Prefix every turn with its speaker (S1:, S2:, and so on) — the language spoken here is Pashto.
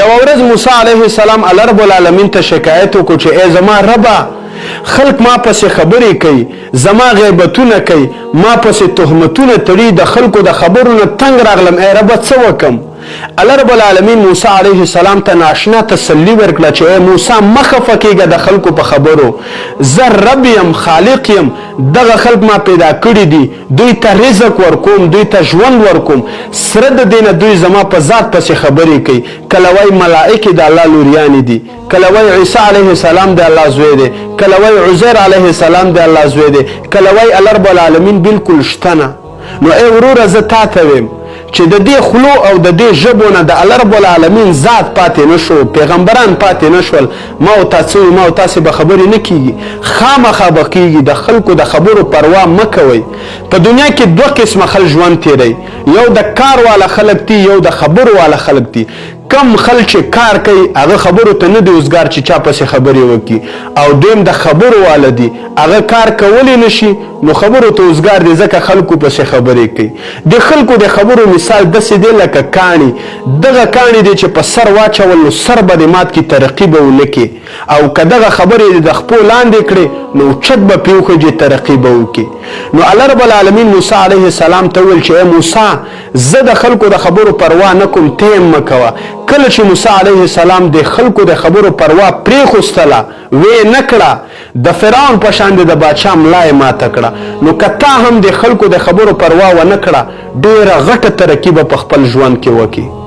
S1: یوه ورځ موسی علیه السلام الله رب العالمین ته شکایت وکړو چې ای زما ربه، خلک ما پسې خبرې کوي، زما غیبتونه کوي، ما پسې تهمتونه تړي، د خلکو د خبرو نه تنګ راغلم، ای ربه څه وکړم؟ الله رب العالمین موسی علیه السلام ته ناشنا تسلي ورکړه چې ای موسی مه خفه کېږه د خلکو په خبرو، زه رب یم، خالق یم، دغه خلک ما پیدا کړي دي، دوی ته رزق ورکوم، دوی ته ژوند ورکوم، سره د دې نه دوی زما په ذات پسې خبرې کوي، کله وايي ملائکې د الله لوریانې دي، کله وايي عیسی علیه السلام د الله زوی دی، کله وايي عزیر علیه السلام د الله زوی دی، کله وايي الله رب العالمین بالکل شته نه. نو ای وروره زه تاته ویم چې د دې خولو او د دې ژبو نه د الله رب العالمین ذات پاتې نه شو، پیغمبران پاتې نه شول، ما او تا څه وي، ما او تاسې به خبرې نه کیږي، خامخا به کیږي، د خلکو د خبرو پروا مه کوئ. په دنیا کې دوه قسمه خلک ژوند تیروي، یو د کار والا خلک دي، یو د خبرو والا خلک دي. کوم خلک چې کار کوي هغه خبرو ته نه دي اوزګار چې چا پسې خبرې وکړي، او دویم د خبرو والا دي، هغه کار کولی نه شي نو خبرو ته اوزګار دي ځکه خلکو پسې خبرې کوي. د خلکو د خبرو مثال داسې دی لکه کاڼي، دغه کاڼي دې چې په سر واچول نو سر به دې مات کړي، ترقي به ونه کړې، او که دغه خبرې دې د خپو لاندې کړې نو اوچت به پرې وخېژې، ترقي به وکړې. نو الله رب العالمین موسی علیه السلام ته وویل چې ای موسی زه د خلکو د خبرو پروا نه کوم، ته یې هم مه کوه. کله چې موسی علیه السلام د خلکو د خبرو پروا پرېښوستله، ویې نه کړه، د فرعون په شان دې د بادشاه ملا یې ماته کړه. نو که تا هم د خلکو د خبرو پروا ونه کړه، ډېره غټه ترقي به په خپل ژوند کې وکړې.